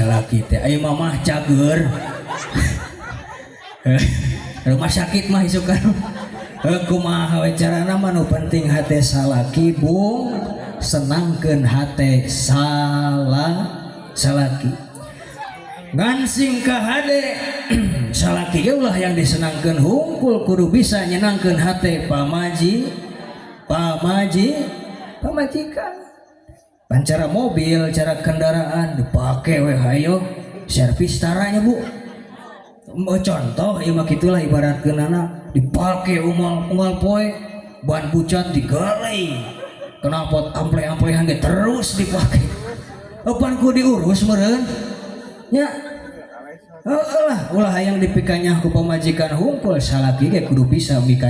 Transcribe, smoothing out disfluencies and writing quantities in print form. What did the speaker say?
Salaki teh ayo mamah cager rumah sakit mah isukan. Kumaha we carana mah, nu penting hate salaki bung, senangkeun hate salaki. Ngan sing kahade, salaki ge ulah yang disenangkeun hungkul, kudu bisa nyenangkeun hate pamaji pamaji pamajikan. Pan cara mobil, cara kendaraan dipake we, hayo servis taranya, Bu. Oh, contoh ieu mah kitulah ibaratkeunana, dipake umal unggal poe, ban pucat digalai, knalpot ampleh-amplehan ge terus dipake. Pan ku diurus meureun nya. Heeh lah, ulah hayang dipikanya ku pamajikan hungkul, salaki ge kudu bisa mika